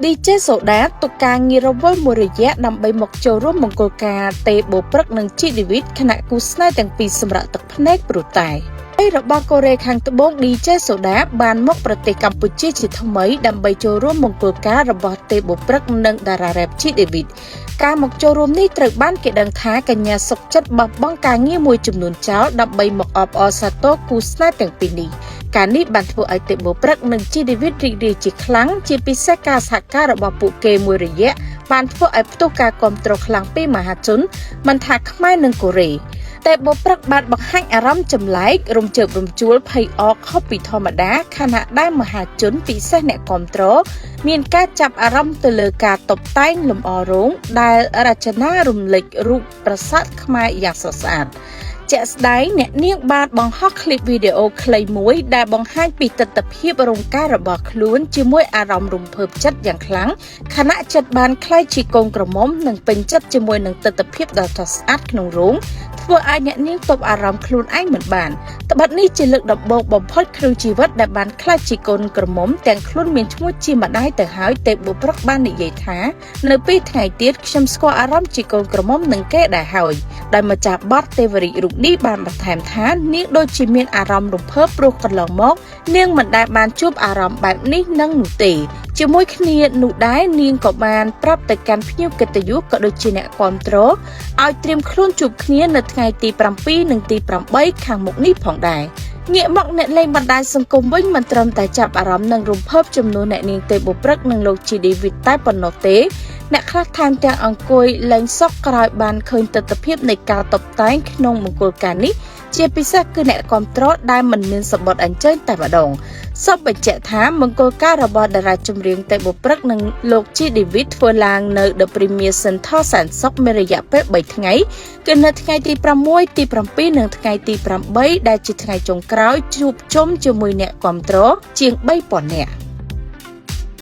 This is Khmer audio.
DJ សូដាទុកការងាររវល់មួយរយៈដើម្បីមកចូលរួមមង្គលការទេបូព្រឹកនិងជីឌីវីតខណៈគូស្នេហ៍ទាំងពីរសម្រាប់ទឹកភ្នែកព្រោះតែរបស់កូរ៉េខាងត្បូង DJ សូដាបានមកប្រទេសកម្ពុជាជាថ្មីដើម្បីចូលរួមមង្គលការរបស់ទេបូព្រឹកនិងតារារ៉េបជីឌីវីតការមកចូលរួមនេះត្រូវបានគេដឹងថាកញ្ញាសុកចិត្តបោះបង់ការងារមួយចំនួនចោលដើម្បីមកអបអរសាទរគូស្នេហ៍ទាំងពីរនេះការនេះបានធ្វើឲ្យទេបូព្រឹកនិងជីឌីវីតរីករាយជាខ្លាំងជាពិសេសការសហការរបស់ពួកគេមួយរយៈបានធ្វើឲ្យផ្ទុះការគាំទ្រខ្លាំងពីមហាជនមិនថាខ្មែរនិងកូរ៉េតែបូព្រឹកបានបង្ហាញអារម្មណ៍ចម្លែករំជើបរំជួលភ័យអកខុសពីធម្មតាខណៈដែលមហាជនពិសេសអ្នកគាំទ្រមានការចាប់អារម្មណ៍ទៅលើការតុបតែងលម្អរោងដែលរចនារំលេចរូបប្រាសាទខ្មែរយ៉ាងស្រស់ស្អាតជាក់ស្ដែងអ្នកនាងបានបង្ហោះឃ្លីបវីដេអូខ្លីមួយដែលបង្ហាញពីទិដ្ឋភាពរោងការរបស់ខ្លួនជាមួយអារម្មណ៍រំភើបចិត្តយ៉ាងខ្លាំងខណៈចិត្តបានក្លាយជាកូនក្រមុំនិងពេញចិត្តជាមួយនឹងទិដ្ឋភាពដ៏ស្រស់ស្អាតក្នុងរោងធ្វើឲ្យអ្នកនាងទប់អារម្មណ៍ខ្លួនឯងមិនបានត្បិតនេះជាលើកដំបូងបំផុតក្នុងជីវិតដែលបានក្លាយជាកូនក្រមុំទាំងខ្លួនមានឈ្មោះជាម្ដាយទៅហើយទេបុប្រុសបាននិយាយថានៅពីថ្ងៃទៀតខ្ញុំស្គាល់អារម្មណ៍ជាកូនក្រមុំនឹងគេដែរហើយដោយម្ចាស់បទទេវរាជរូបនេះបានបន្ថែមថានាងដូចជាមានអារម្មណ៍រំភើបព្រោះកន្លងមកនាងមិនដែលបានជួបអារម្មណ៍បែបនេះនឹងនោះទេជាមួយគ្នានោះដែរនាងក៏បានប្រាប់ទៅកាន់ភ្ញៀវកិត្តិយសក៏ដូចជាអ្នកគាំទ្រឲ្យត្រៀមខ្លួនជួបគ្នានៅថ្ងៃទី7និងទី8ខាងមុខនេះផងដែរងាកមកអ្នកលេងបណ្ដាញសង្គមវិញមិនត្រឹមតែចាប់អារម្មណ៍នឹងរំភើបចំនួនអ្នកនាងទេបុព្រឹកនិងលោកជីឌីវីតតែប៉ុណ្ណោះទេអ្នកខ្លះថែមទាំងអង្គុយលែងសក់ក្រោយបានឃើញទិដ្ឋភាពនៃការតុបតែងក្នុងមង្គលការនេះជាពិសេសគឺអ្នកគាំទ្រដែលមិនមានសម្បត្តិអញ្ជើញតែម្ដងសូមបញ្ជាក់ថាមង្គលការរបស់តារាចម្រៀងទេបុព្រឹកនិងលោកជីឌីវីតធ្វើឡើងនៅ The Premier Center សែនសុខមានរយៈពេល3ថ្ងៃគឺនៅថ្ងៃទី6ទី7និងថ្ងៃទី8ដែលជាថ្ងៃចុងក្រោយជួបជុំជាមួយអ្នកគាំទ្រជាង3000នាក់។